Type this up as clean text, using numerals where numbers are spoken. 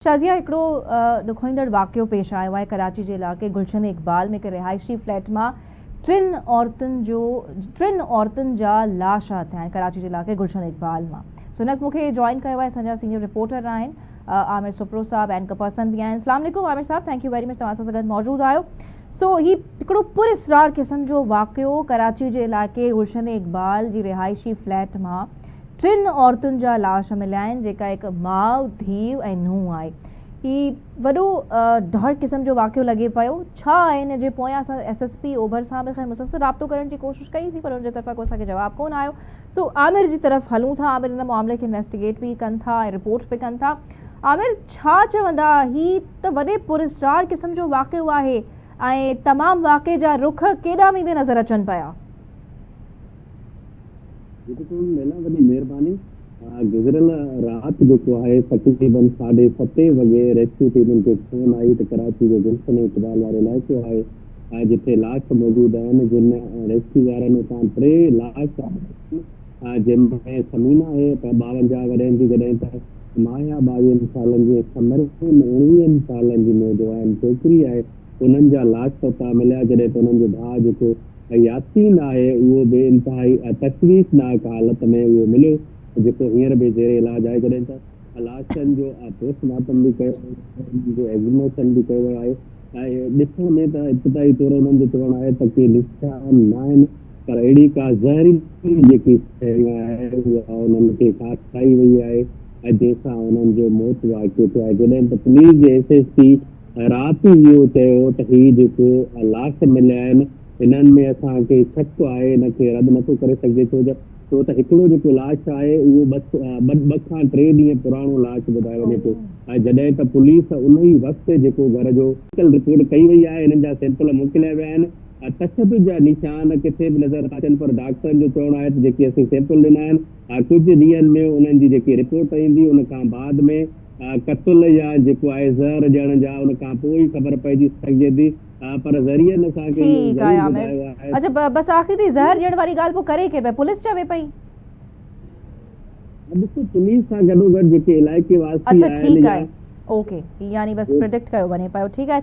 شازيه هڪڙو ڏکوئيندڙ واقعو پيش آيو آهي ڪراچي جي علائقي گلشن اقبال ۾ هڪ رهائشي فليٽ مان ٽن عورتن جو ٽن عورتن جا لاش هٿ آيا آهن ڪراچي جي علائقي گلشن اقبال مان سو هن وقت مون کي جوائن ڪيو آهي اسان جا سينيئر رپورٽر آهن عامر سپرو صاحب اينڪر پرسن به آهن اسلام عليڪم عامر صاحب thank you very much توهان سان گڏ موجود آهيو سو هي هڪڙو پر اسرار قسم جو واقعو ڪراچي جي علائقي گلشن اقبال جي رهائشي فليٽ مان ٽن عورتن جا لاش مليا آهن جيڪا هڪ ماء، ڌيء ۽ نونهن آهي. هي وڏو ڊارڪ قسم جو واقعو لڳي پيو. ڇا آهي ان جي پويان اسان ايس ايس پي اوڀر سان به خير مسلسل رابطو ڪرڻ جي ڪوشش ڪئي سين پر ان جي طرفان ڪو اسان کي جواب ڪونه آيو. سو عامر جي طرف هلون ٿا عامر ان معاملي کي انويسٽيگيٽ به ڪن ٿا ۽ رپورٽ به ڪن ٿا. عامر ڇا چوندا هي ته وڏي پراسرار قسم جو واقعو آهي ۽ تمام واقعي جا رخ ڪيڏانهن ويندي نظر اچن پيا. بلڪل ليلا وڏي مهرباني. گذريل رات جيڪو آهي تقريبن ساڍي ستين وڳي ريسڪيو ٽيمن کي فون آئي ته ڪراچي جو گلشن اقبال وارو علائقو آهي جتي لاش موجود آهن جن ريسڪيو وارن اتان ٽي لاش آهن جن ۾ ثمينه آهي 52 ورهين جي جڏهن ته ماهيا 22 سالن جي ۽ ثمرين 19 سالن جي نوجوان ڇوڪري آهي انهن جا لاش اتان مليا جڏهن ته انهن جو ڀاء جيڪو ياسين آهي اهو به انتهائي تشويشناڪ حالت ۾ اهو مليو جيڪو هينئر به زير علاج آهي جڏهن ته لاشن جو پوسٽ مارٽم به ڪيو ويو آهي انهن جو ايگزميشن به ڪيو ويو آهي ۽ ڏسڻ ۾ ته ابتدائي طور انهن جو چوڻ آهي ته ڪي نشان ناهن پر اهڙي ڪا زهريلي جيڪي شيء آهي اها انهن کي کارائي وئي آهي ۽ جنهن سان انهن جو موت واقع ٿيو آهي جڏهن ته پوليس جي ايس ايس پي رات ئي اهو چيو ته هي جيڪو لاش مليا آهن انهن ۾ اسان کي شڪ آهي ان کي رد نٿو ڪري سگهجي ڇو جو ڇو ته هڪڙو جيڪو لاش آهي اهو ٻه ٻه کان ٽي ڏينهن پراڻو لاش ٻڌايو وڃي ٿو ۽ جڏهن ته پوليس ان ئي وقت جيڪو گهر جو ميڊيڪل رپورٽ ڪئي وئي آهي انهن جا سيمپل موڪليا ويا آهن تشدد جا نشان ڪٿي به نظر نٿا اچن پر ڊاڪٽرن جو چوڻ آهي ته جيڪي اسين سيمپل ڏنا آهن ڪجهه ڏينهن ۾ انهن جي جيڪي رپورٽ ايندي ان کان بعد ۾ قتل يا جيڪو آهي زهر ڏيڻ جا ان کان پوء ئي خبر پئجي سگهجي ٿي پر ذريعن اسان کي اهو ٺيڪ آهي ضرور عامر ٻڌايو آهي اڇا بس آخري تي زهر ڏيڻ واري ڳالهه پوء ڪري ڪير پئي پوليس چوي پئي. ڏسو پوليس سان گڏوگڏ جيڪي علائقي واسي اڇا آهن ٺيڪ يا آهي اوڪي يعني بس پريڊڪٽ ڪيو وڃي پيو ٺيڪ آهي.